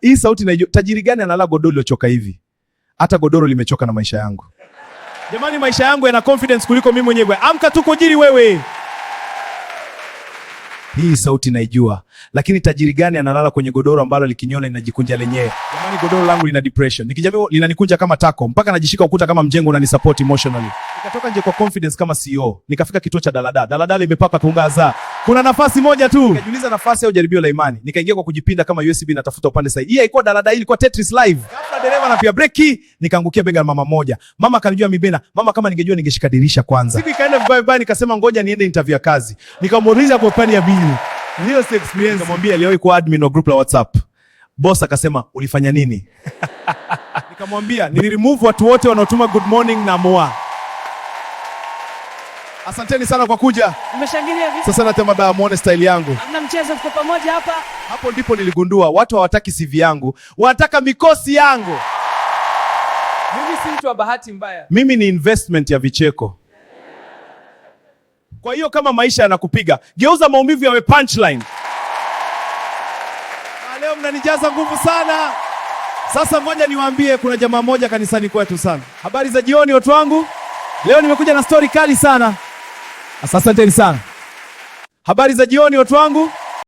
Hii sauti naijua. Tajiri gani analala godoro lilochoka hivi? Hata godoro limechoka na maisha yangu. Jamani, maisha yangu yana confidence kuliko mimi mwenyewe. Amka tu kujiri wewe. Hii sauti naijua, lakini tajiri gani analala kwenye godoro ambalo likinyola linajikunja lenyewe? Jamani, godoro langu lina depression. Nikijaribu linanikunja kama tako, mpaka najishika ukuta kama mjengo unanisupport emotionally. Nikatoka nje kwa confidence kama CEO. Nikafika kituo cha daladala. Daladala imepaka kungaza. Kuna nafasi moja tu. Nikajiuliza, nafasi au jaribio la imani? Nikaingia kwa kujipinda kama USB, natafuta upande sahihi. Hii haikuwa daladala, ilikuwa Tetris live. Ghafla dereva anapiga breki, nikaangukia bega la mama moja. Mama akanijua mibena. Mama, kama ningejua ningeshika dirisha kwanza. Siku ikaenda vibaya vibaya, nikasema ngoja niende interview ya kazi. Nikamuuliza kwa pani ya bili. Ndio si experience. Nikamwambia aliwahi kuwa admin wa group la WhatsApp. Boss akasema, "Ulifanya nini?" Nikamwambia niliremove watu wote wanaotuma good morning na moa. Asanteni sana kwa kuja. Mmeshangilia vipi? Sasa natema baa muone style yangu. Hamna mchezo, tuko pamoja hapa. Hapo ndipo niligundua watu hawataki CV yangu, wanataka mikosi yangu. Mimi si mtu wa bahati mbaya. Mimi ni investment ya vicheko. Kwa hiyo kama maisha yanakupiga, geuza maumivu yawe punchline. Na leo mnanijaza nguvu sana. Sasa ngoja niwaambie, kuna jamaa moja kanisani kwetu sana. Habari za jioni watu wangu. Leo nimekuja na story kali sana. Asanteni sana. Habari za jioni watu wangu.